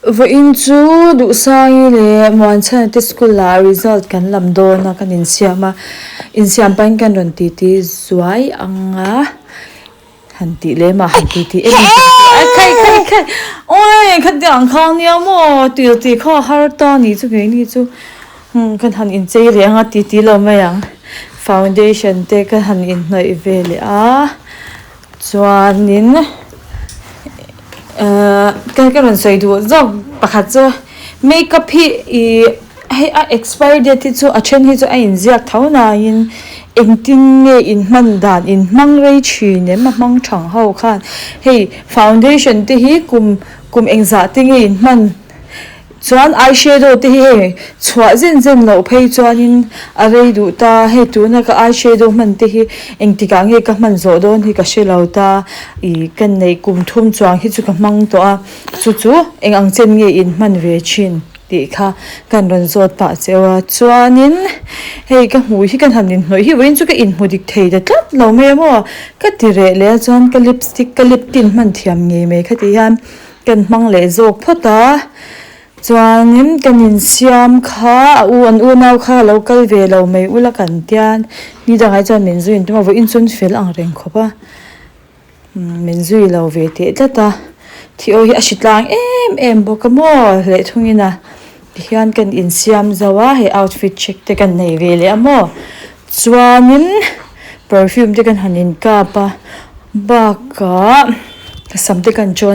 Vawiin chu Duhsangi leh Muanchhana te school ah result kan lam dawn a kan insiam a insiam pahin kan rawn titi zuai ang a han tih lem ah han titi em em a khai khai khai awii khatiang kha nia maw til tih kha a har ta a nih chu keini chu umm kan han inchei leh ang a titi lo mai ang foundation te ka han inhnawih ve leh a. Chuanin ehh ka ka rawn sawi duh zawk pakhat chu makeup hi ihh hei a expire date hi chu a then hi chu a inziak tho nain engtin nge inhman dan inhmang rei thin em a hmang thang ho khan hei foundation te hi kum kum engzah te nge inhman. Chuan eyeshadow te hi hei chhuah zen zen loh phei chuanin a rei duh ta, hei tuna ka eyeshadow hman te hi engtikah nge ka hman zawh dawn hi ka hre lo ta, ih ka neih kum thum chuang hi chu ka hmang tawh a, chu chu eng ang chen nge in hman ve thin tih kha kan rawn zawt pah cheu a, chuanin hei ka hmuh hi ka han inhnawih hi vawiin chu ka inhmu dik thei ta tlat lo mai a maw ka ti reh leh a chuan ka lipstick ka lip tint hman thiam ngei mai kha ti hian. Kan hmang leh zawk phawt a, chuanin kan insiam kha a u an unau kha a lo kal ve lo mai ula kan tian ni dangah chuan min zui an tum a vawiin chuan fel ang reng khawp a min zui lo ve teh tlat a thi aw hi a hri tlang em em bawk a maw leh thungin a tihian kan insiam zo a hei outfit check te kan nei ve leh a maw chuanin perfume te kan han inkap a bakah sam te kan chawn a.